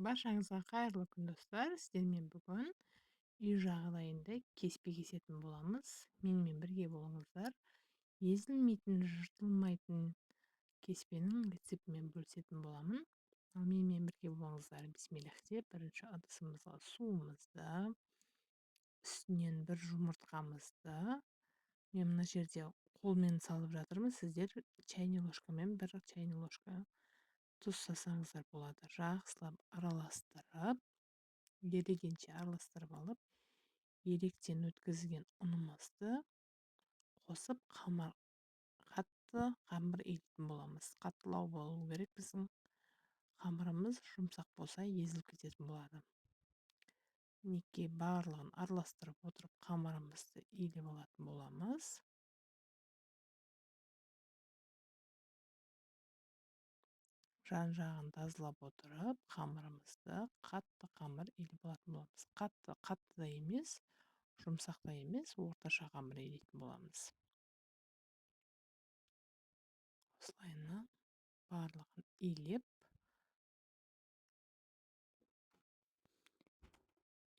Баршаңызға қайырлы күн, достар! Сіздермен бүгін үй жағдайында кеспе кесетін боламыз. Менімен бірге болыңыздар. Езілмейтін, жыртылмайтын кеспенің рецептімен бөлісетін боламын. Ал менімен бірге болыңыздар. Бисмиллах деп бірінші ыдысымызға суымызды, үстінен бір жұмыртқамызды, мен мына жерде қолмен салып жатырмын, сіздер чайный ложкамен бір чайный ложка тұз салсаңыздар болады. Жақсылап араластырып, ерігенше араластырып алып, електен өткізген ұнымызды қосып, қатты қамыр илейтін боламыз. Қаттылау болу керек, біздің қамырымыз жұмсақ болса, езіліп кететін болады. Мінекей, барлығын араластырып отырып, қамырымызды илеп алатын боламыз. Жан-жағын тазалап отырып, қамырымызды қатты қамыр илеп алатын боламыз. Қатты, қатты да емес, жұмсақ та емес, орташа қамыр илейтін боламыз. Осылайынан барлығын илеп,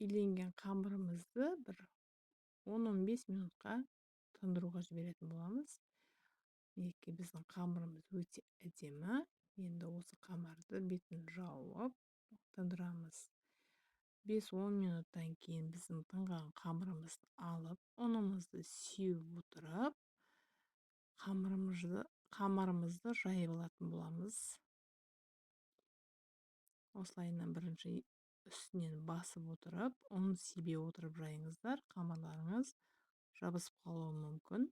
иленген қамырымызды бір 10-15 минутқа тындыруға жіберетін боламыз. Мінекей, біздің қамырымыз өте әдемі. Енді осы қамырды бетін жауып тындырамыз. 5-10 минуттан кейін біздің тынған қамырымызды алып, ұнымызды сеуіп отырып, қамырымызды жайып алатын боламыз. Осылайынан бірінші үстінен басып отырып, ұн себе отырып жайыңыздар, қамырларыңыз жабысып қалуы мүмкін.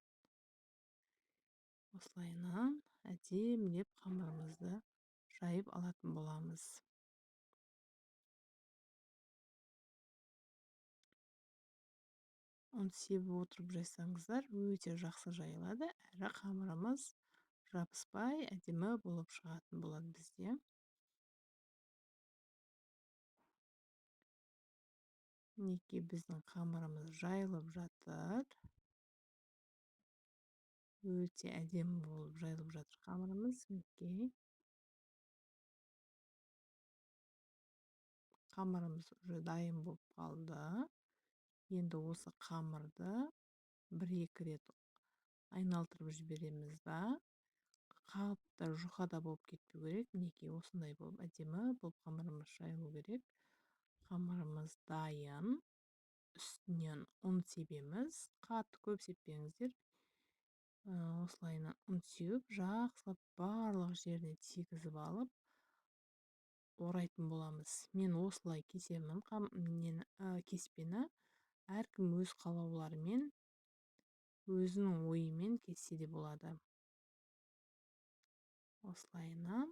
Осылайынан әдемілеп қамырымызды жайып алатын боламыз. Ұн себіп отырып жайсаңыздар, өте жақсы жайылады, әрі қамырымыз жабыспай әдемі болып шығатын болады бізде. Мінекей, біздің қамырымыз жайылып жатыр. Өте әдемі болып жайылып жатыр қамырымыз. Мінекей, қамырымыз уже дайын болып қалды. Енді осы қамырды бір-екі рет айналдырып жібереміз да, қатты жұқа да болып кетпеу керек. Мінекей, осындай болып әдемі болып қамырымыз жайылу керек. Қамырымыз дайын. Үстінен ұн себеміз. Қатты көп сеппеңіздер. Осылайынан ұн сеуіп, жақсылап барлық жеріне тигізіп алып, орайтын боламыз. Мен осылай кесемін кеспені. Әркім өз қалауларымен, өзінің ойымен кессе де болады. Осылайынан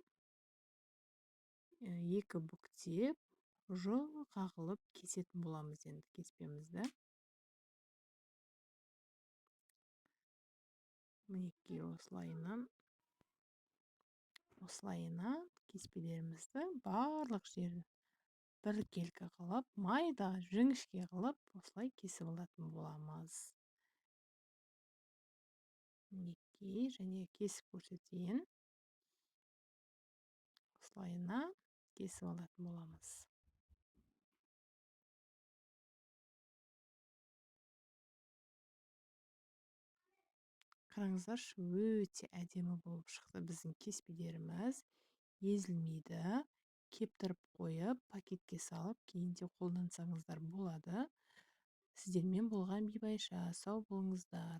екі бүктеп, жұқа қылып кесетін боламыз енді кеспемізді. Мінекей, осылайынан кеспелерімізді барлық жерін біркелкі қылып, майда жіңішке қылып, осылай кесіп алатын боламыз. Мінекей, және кесіп көрсетейін. Осылайынан кесіп алатын боламыз. Қараңыздаршы, өте әдемі болып шықты біздің кеспелеріміз. Езілмейді. Кептіріп қойып, пакетке салып, кейін де қолдансаңыздар болады. Сіздермен болған Бибайша. Сау болыңыздар.